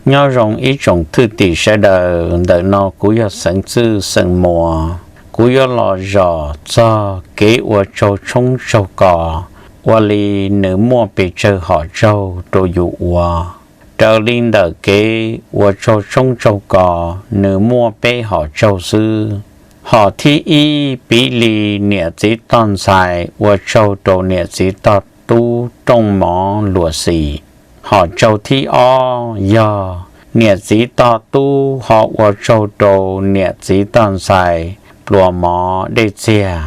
Nyob zoo ib tsoom thwj tim sawv daws, ntawm no kuv yog Xeev Txwj xeem Muas. Kuv yuav los zom txog kev ua tsaug tshoob tsaug kos ua li nws muaj pes tsawg hom tsaug rau yus ua. Raws li ntawm kev ua tsaug tshoob tsaug kos nws muaj peb hom tsaug xwb. Hom thib ib, piv li niam txiv toj ntxhais ua tsaug rau niam txiv toj tub rooj mov luam xim. Hom tsaug thib ob yog niam txiv toj tub ho ua tsaug rau niam txiv toj ntxhais pluas mov dej txiag.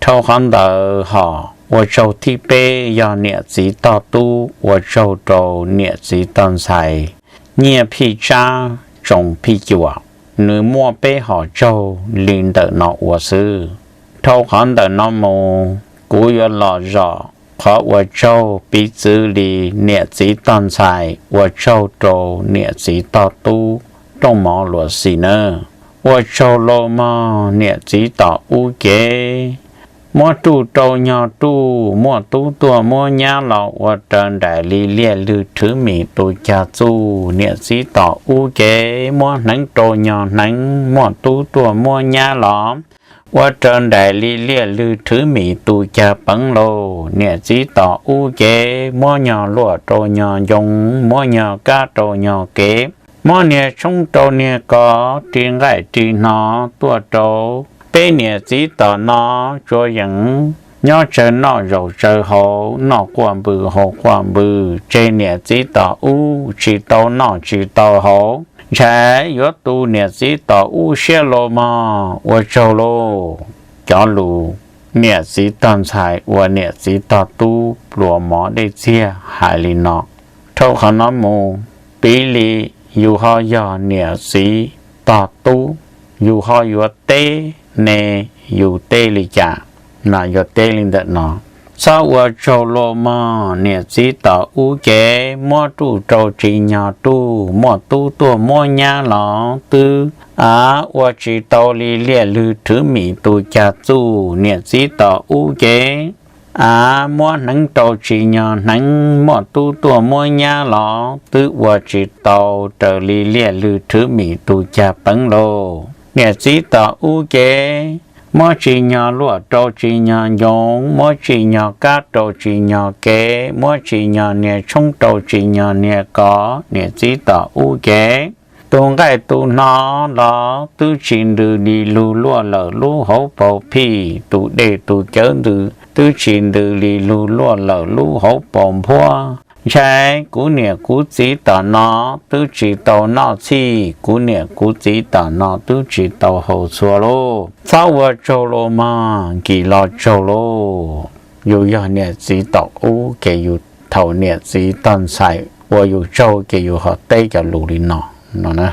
Dhau qhov ntawd hom ua tsaug thib peb yog niam txiv toj tub ua tsaug rau niam txiv toj ntxhais nyiaj phij tsab tsoos phij cuam. Nws muaj peb hom tsaug li ntawm no ua xwb. Dhau qhov ntawm no mus, kuv yuav los zom qhov ua tsaug piv txwv li niam txiv toj ntxhais ua tsaug rau niam txiv toj tub rooj mov luam xim nawb. Ua tsaug lauj mog niam txiv tom ub ces, muab ruj rau nyog ruj, muaj tub tuaj muab nyab los ua raws nraim li liaj lwg rhwv mis tus cag txuj. Niam txiv tom ub ces, muab hneev rau nyog hneev, muaj tub tuaj muab nyab los ua raws nraim li liaj lwg rhwv mis tus cag peev lauj. Niam txiv tom ub ces, muab nyog luaj rau nyog ncoo, muab nyog kab rau nyog kev, muab niag tshoob rau niag kos, ris nqaij ris hno tuaj rau peb niam txiv tom no. Tsuas yeem nyob tsawg noj zaum tsawg haus, noj quaj npws haus quaj npws, tseg niam txiv tom ub tsis tau noj tsis tau haus, ntshai yuav tu niam txiv tom ub siab lauj mog. Ua tsaug lauj. Cov lus niam txiv tog ntxhais ua niam txiv tog tub pluas mov dej txiag hais li no. Dhau qhov no mus, piv li yus ho yog niam txiv tog tub, yus ho yuav teb ne, yus teb li cas? Mas yuav teb li ntawm no: Txhob ua tsaug lauj mog niam txiv tom ub ces, muab ruj rau tsis nyog ruj, muaj tub tuaj muab nyab los twb, a, ua tsis tau li liaj lwg rhwv mis tus cag txuj. Niam txiv tom ub ces, a, muab hneev rau tsis nyog hneev, muaj tub tuaj muab nyab los twb ua tsis tau raws li liaj lwg rhwv mis tus cag peev lauj. Niam txiv tom ub ces, muab tsis nyog luaj rau tsis nyog ncoo, muab tsis nyog kab rau tsis nyog kev, muab tsis nyog niag tshoob rau tsis nyog niag kos. Niam txiv tom ub ces, tu nqaij tu hno los twb tsis ntws li lug luaj lawm lub hauv paus phij, tu dej tu cawv ntws twb tsis ntws li lug luaj lawm lub hauv paus nphuab. Ntshai kuv niam kuv txiv tom no twb tsis tau noj txhij, kuv niam kuv txiv tom no twb tsis tau haus txhua lauj. Txhob ua tsaug lauj mog, nkim los tsaug lauj. Yus yog niam txiv tom ub ces yus, thaum niam txiv tog ntxhais ua yus tsaug ces yus ho teb cov lus li no no na.